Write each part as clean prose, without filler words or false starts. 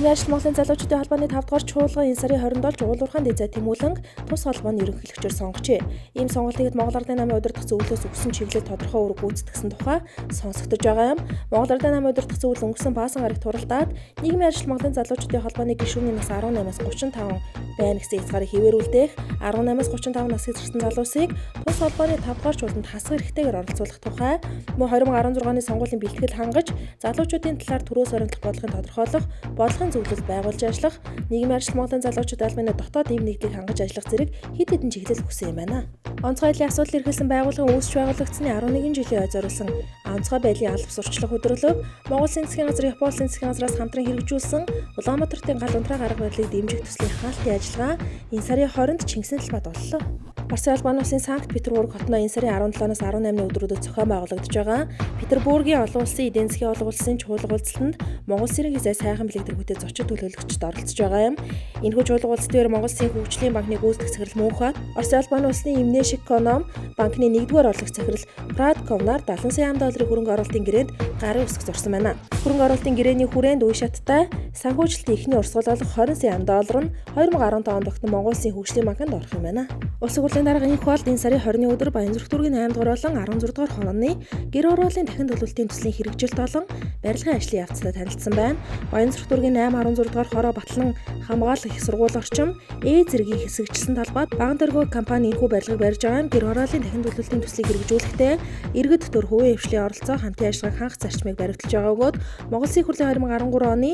Нийгмийн ажил Монголын залуучуудын холбооны 5 дугаар чуулган энэ сарын 20-нд болж Уулуурхайн дэзай Тэмүүлэнг тус холбооны ерөнхийлөгчөөр сонгожээ. Ийм сонголтыг Монгол Ардын намын удирдах зөвлөлөөс өгсөн чиглэл тодорхой үүрэг гүйцэтгэсэн тухай сонсогдож байгаа юм. Монгол Ардын намын удирдах зөвлөл өнгөрсөн Баасан гарагт хуралдаад Нийгмийн ажил Монголын залуучуудын холбооны гишүүний нас 18-аас 35 байна гэсэн хязгаарыг хэвээрүүлдэх, 18-аас 35 нас хязгаарсан залуусыг тус холбооны 5 дугаар чуулганд хасах эрхтэйгээр оролцуулах тухай, мөн 2016 оны сонгуулийн бэлтгэл хангаж залуучуудын талаар төрөөс оргилох бодлогын тодорхойлох, бодлогын зөвлөл байгуулж ажиллах, нийгмийн ажил Монголын залуучууд албаны дотоод эв нэгдлийг хангаж ажиллах зэрэг хэд хэдэн чиглэл өгсөн юм байна. Онцгой байдлын асуудал эрхэлсэн байгууллагын үүсч байгуулагдсаны 11 жилийн ой зориулсан онцгой байдлын алба сурчлах өдөрлөг Монгол Засгийн газар, Японы Засгийн газраас хамтран хэрэгжүүлсэн Улаанбаатар хотын гал унтраа арга барилыг дэмжих төслийн хаалтын ажиллагаа энэ сарын 20-нд Чингисийн талбайд боллоо. Оросын албаны улсын Санкт Петербург хотноо энэ сарын 17-наас 18-ны өдрүүдэд зохион байгуулагдаж байгаа Петербургийн олон улсын эдийн засгийн олон улсын чуулга уулзалтанд Монгол Улсын ерөнхий сайд Сайхан бэлэг тэргүүтээ зочид төлөөлөгчд оролцож байгаа юм. Энэхүү чуулга уулзалт дээр Монгол Улсын хөгжлийн банкны гүйцэтгэх захирал Мөнхбат, Оросын албаны улсны Внешэконом банкны 1-р орлогч захирал Прадковнаар 70 сая ам долларын хөрөнгө оруулалтын гэрээнд гарын үсэг зурсан байна. Хөрөнгө оруулалтын гэрээний хүрээнд үе шаттай санхүүжилтийн эхний урсгал болох 20 сая ам доллар нь 2015 онд огтон Монгол Улсын хөгжлийн банкнд орох юм байна. Улс хурлын дарга инх болд энэ сарын 20-ны өдөр Баянзүрх дүүргийн 8 дугаар болон 16 дугаар хорооны гэр хорооллын дахин төлөвлөлтийн төслийн хэрэгжилт болон барилгын ажлын явцтай танилцсан байна. Баянзүрх дүүргийн 8 16 дугаар хороо батлан хамгаалах их сургууль орчим Э зэргийн хэсэгчлсэн талбайд Баган төргөө компани энэхүү барилгыг барьж байгаа юм. Гэр хорооллын дахин төлөвлөлтийн төслийг хэрэгжүүлэхдээ иргэд төр хувийн хвшлийн оролцоо хамтын ажиллагааг хангах зарчмыг баримталж байгаа бөгөөд Монгол Улсын хурлын 2013 оны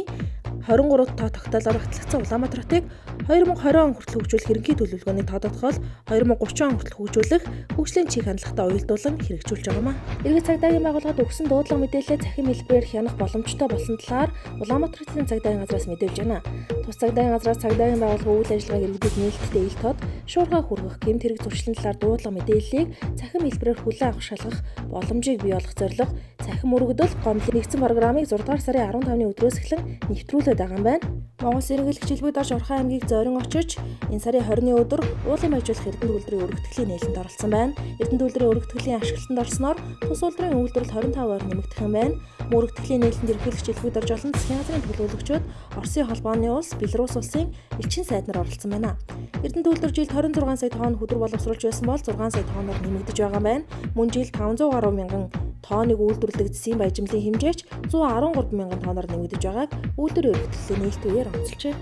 23 тоо тогтоолоор батлагдсан Улаанбаатар хотыг 2020 он хүртэл хөгжүүлэх ерөнхий төлөвлөгөөний тодотгол 2030 он хүртэл хөгжүүлэх хөгжлийн чиг хандлагатай уялдуулан хэрэгжүүлж байгаа юм. Иргэд цагдаагийн байгууллагад өгсөн дуудлага мэдээлэлээ цахим хэлбэрээр хянах боломжтой болсон талаар Улаанбаатар хотын цагдаагийн газраас мэдээлж байна. Тус цагдаагийн газраас цагдаагийн байгууллагын үйл ажиллагааг иргэдэд нээлттэй ил тод шуурхай хүргэх гэмт хэрэг зуршлын талаар дуудлага мэдээллийг цахим хэлбэрээр хүлээн авах шалгах боломжийг бий болгох зорилго цахим өргөдөл гомдол нэгдсэн программыг 6 дугаар сарын 15-ны өдрөөс эхлэн нэвтрүүлээд байгаа юм байна. Монгол Улсын ерөнхийлөгч Элбэг Дорж Орхон аймгийг зорин очиж энэ сарын 20-ны өдөр уулын баяжуулах Эрдэнэ үйлдвэрийн өргөтгөлийн нээлтэнд оролцсон байна. Эрдэнэ үйлдвэрийн өргөтгөлийн ашиглалтанд орсноор тус үйлдвэрийн үйлдвэрлэл 25% нэмэгдэх юм байна. Өргөтгөлийн нээлтэнд ерөнхийлөгч Элбэг Дорж олон засгийн газрын төлөөлөгчид Оросын холбооны улс, Беларусь улсын элчин сайд нар оролцсон байна. Эрдэнэ үйлдвэр жилд 26 сая тонн хүдэр боловсруулж байсан бол 6 сая тонноор нэмэгдэж байгаа юм байна. Мөн жилд 500 гаруй мянган тонныг үйлдвэрлэдэг зэсийн баяжмлын хэмжээч 113 мянган тонноор нэмэгдэж байгааг үйлдвэрийн өргөтгөлийн нээлт үеэр онцолжээ.